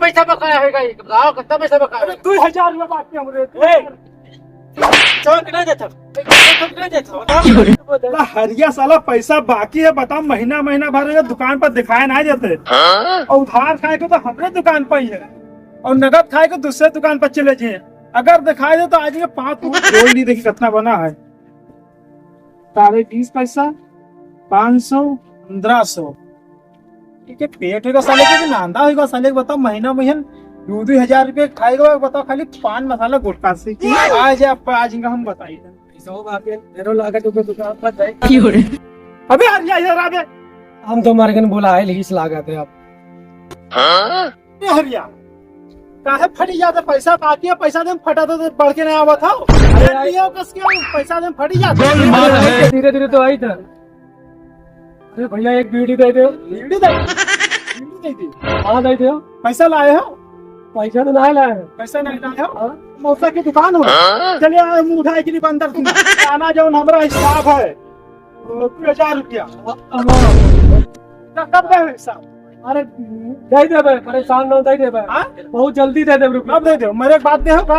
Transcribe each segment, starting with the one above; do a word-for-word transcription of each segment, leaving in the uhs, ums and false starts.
पैसा बकाया होइगा, ये बताओ, कितना पैसा बकाया है? दुइ हजार रुपया बाकी हमरे। ए, चौक नहीं देता, चौक नहीं देता, बताओ। साला हरिया, साला पैसा बाकी है, बताओ, महीना, महीना भर ये दुकान पर दिखाए ना देते। हाँ? और उधार खाए को तो हमरे दुकान पर ही है, और नगद खाए को दूसरे दुकान पर चले जाए। अगर दिखाई दे तो आज ये पाँच को जोड़ ली, देखी कितना बना है। साढ़े बीस पैसा, पाँच सौ, पन्द्रह सौ। ठीक है, पेट होइगा साले के कि नांदा होइगा साले के, बताओ, महीना महीन दो दो हजार रुपये खाएगा, बताओ, खाली पान मसाला गुटखा से। आ जा, आज इनका हम बताई। पैसा हो बाकी, मेरो लागत ओकर दुकान पर जाए। क्यों रे? अबे हरिया, इधर आ बे। हम तो मारे कन बोला है, लिहिस लागत है अब। हाँ? ए हरिया, काहे फटी जात है? पैसा बाकी है, पैसा दे, फटा तो बढ़ के नहीं आवत हो। अरे अरे यार। दियो कस के, पैसा दे, फटी जात है। धीरे धीरे तो आई था। अरे भैया, एक बीड़ी दे दो। बीड़ी दे, बीड़ी दे दी। हाँ, दे दो। पैसा लाए हो? पैसा तो नहीं लाए। पैसा नहीं लाए हो? हाँ। मौसा की दुकान हो? हाँ। चलिए, आए मुंह उठाए के लिए बंदर तुम। आना जाओ, हमारा हिसाब है। दो हजार रुपया। हाँ। तो कब दे हिसाब? अरे, दे देबे, परेशान न हो, दे देबे। हाँ? बहुत जल्दी दे देबे रुपया। कब दे दे? मेरे एक बात दे हो का?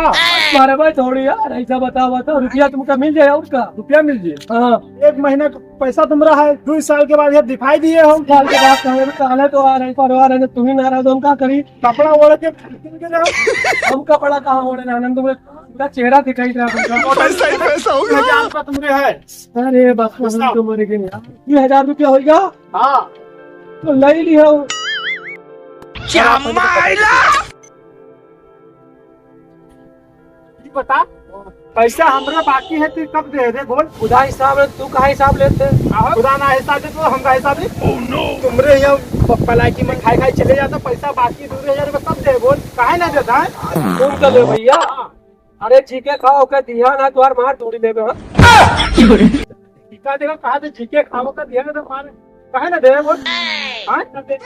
अरे भाई, थोड़ी यार, ऐसा बताओ, बताओ, रुपया तुमका मिल जाए और का? रुपया मिल जाए? हाँ। एक महीना का पैसा तुम्हारा है, दो साल के बाद ये दिखाई दिए हो। साल के बाद कहे ना, कहले तो आ रहे, परवा रहे, तुम ही ना रहे, तो हम का करी? कपड़ा ओढ़ के फिर के रहो। हम कपड़ा कहाँ ओढ़े रहना, तुम्हें पूरा चेहरा दिखाई दे रहा है। पैसा ही पैसा होगा। हजार रुपया तुम्हारे है। अरे बस, बस बताओ। तो मर गए यार। ये हजार रुपया होइगा? हाँ। तो ले लियो। क्या मायला? ये बता, पैसा हमरा बाकी है, तू कब दे दे, बोल। खुदा हिसाब है, तू कहाँ हिसाब लेते? आहो, खुदा ना हिसाब दे, तो हमरा हिसाब दे। तुमरे यहाँ प-, पलाकी में खाई खाई चले जाता, पैसा बाकी दो हजार रुपया कब दे, बोल, काहे ना देता है? तुम तो दे भैया। अरे, झीके खाओ के दिया ना, द्वार मार तोड़ी लेबे, हाँ? झीका देखो, कहा थे झीके खाओ के दिया ना, तो मार, काहे ना दे, बोल? हाँ? ना दे।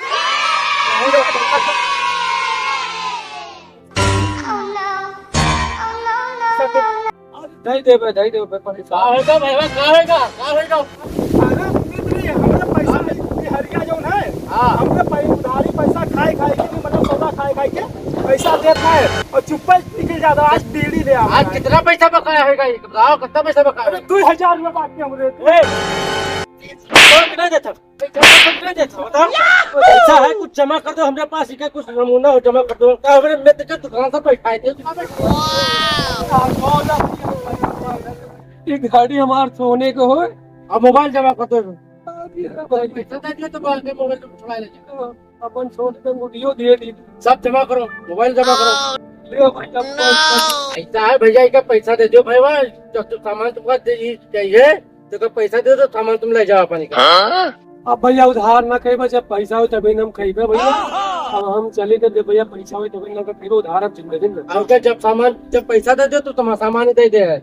दे देबे, दे देबे, परेशान। का होगा भाई, का होगा, का होगा? अरे, सुनित रही, हमरे पैसा, ये हरिया जौन है, हाँ। हमरे पै-, उधारी पैसा खाए, खाए के, मतलब, सौदा खाए, खाए के, पैसा देत है, और चुप्पे निकल जाता, आज बीड़ी ले आओ। आज कितना पैसा बकाया होगा ये? बताओ, कितना पैसा बकाया अरे, है? दो हजार रुपया बाकी हमरे। ए, और कितना देता? पैसा है, कुछ जमा कर दो, हमरे पास इका कुछ नमूना हो, जमा कर दो। का हमरे मित्र के दुकान से पैसा है, दे दो। ये गाड़ी हमार सोने के हो। अब मोबाइल जमा कर दो। पैसा दे दियो तो बाद में मोबाइल छुड़ा ले। अपन छोट पे मुड़ियो दिए दी। सब जमा करो, मोबाइल जमा करो। लियो भाई, अब पैसा है भैया, इका पैसा दे दियो भाई, वाह, जब तो सामान तुमका दे ही चाहिए, तो इका पैसा दे दो, सामान तुम ले जाओ अपन इका। अब भैया उधार ना कहिबे, जब पैसा हो तभी न हम कहिबे भैया। अब हम चली तो दे भैया, पैसा हो तभी न कहिबे, उधार अब जिंदगी में। अब क्या, जब सामान, जब पैसा दे दो तो तुम्हारा सामान ही दे दे है।